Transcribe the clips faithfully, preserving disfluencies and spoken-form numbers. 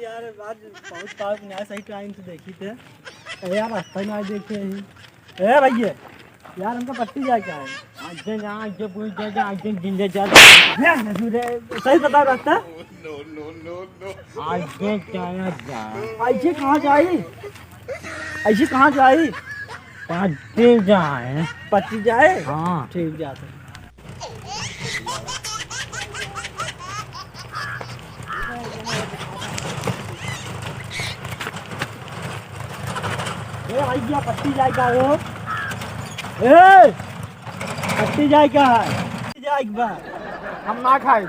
यार, आज पहुँच पाओ कि ना, सही टाइम से देखी थे। अरे यार, रास्ता ही ना देखे ही। ए भैया, यार, हमका पट्टी जाए का है? आगे जा, आगे पूछ जा, जा, आगे जिंदे जा। ए, ससुर रे, सही बताओ रास्ता। आगे क्या जा? ऐसे कहाँ जाई? ऐसे कहाँ जाई? पट्टी जाए। पट्टी जाए? हाँ। ठीक, जाते। ए, आइया, पट्टी जाए का हो? ए, पट्टी जाए का है? पट्टी जाए का बा। हम ना खाए।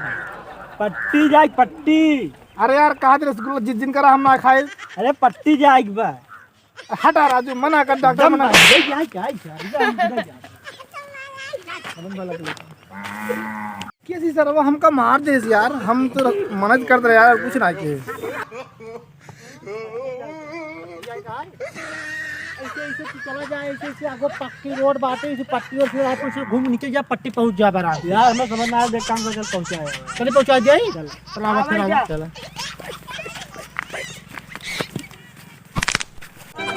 पट्टी जाए, पट्टी। अरे यार, कहा थे रसगुल्ला जिस दिन करा हम ना खाए। अरे, पट्टी जाए का बा। हटा राजू, मना कर, डॉक्टर एकदम मना। ये क्या, क्या, क्या, क्या, क्या, क्या? कैसी सरवा हमका मार देस यार, हम तो मनज करत रहे यार, कुछ ना किए। ऐसे, ऐसे तू चला जा, ऐसे, ऐसे आगो पक्की रोड बाटे, ऐसे पट्टी और फिर आप ऐसे घूम नीचे जा, पट्टी पहुंच जा बराबर। यार, मैं समझ ना आया, देख काम कर, चल पहुंचा है। चले पहुंचा दिया ही? चल। चला, हाँ, चला, भाई, चला।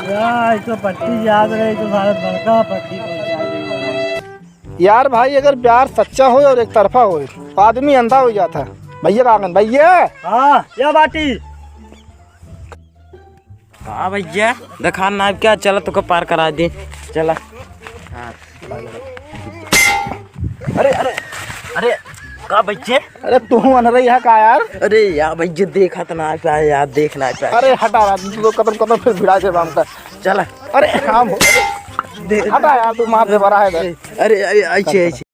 यार, तो पट्टी याद रहे, तो भारत भर का पट्टी पहुंचा देगा। यार भाई, अगर प्यार सच्चा होय और एक तरफा होय, तो आदमी अंधा हो जाता है। भैया का आंगन, भैया। हाँ, या बाटी। हाँ भैया, देखा ना क्या, चला तुका पार करा दे, चला। हाँ। अरे, अरे, अरे, का बच्चे? अरे, तू अनरई है का यार? अरे यार, बच्चे देखा तो ना पाए यार, देख ना पाए। अरे, हटा रहा, तू तो कदम, कदम फिर भिड़ा दे बाम का। चला। अरे, हम दे- हटा यार, तू मार दे बड़ा है इधर। अरे, अरे, ऐसे, ऐसे।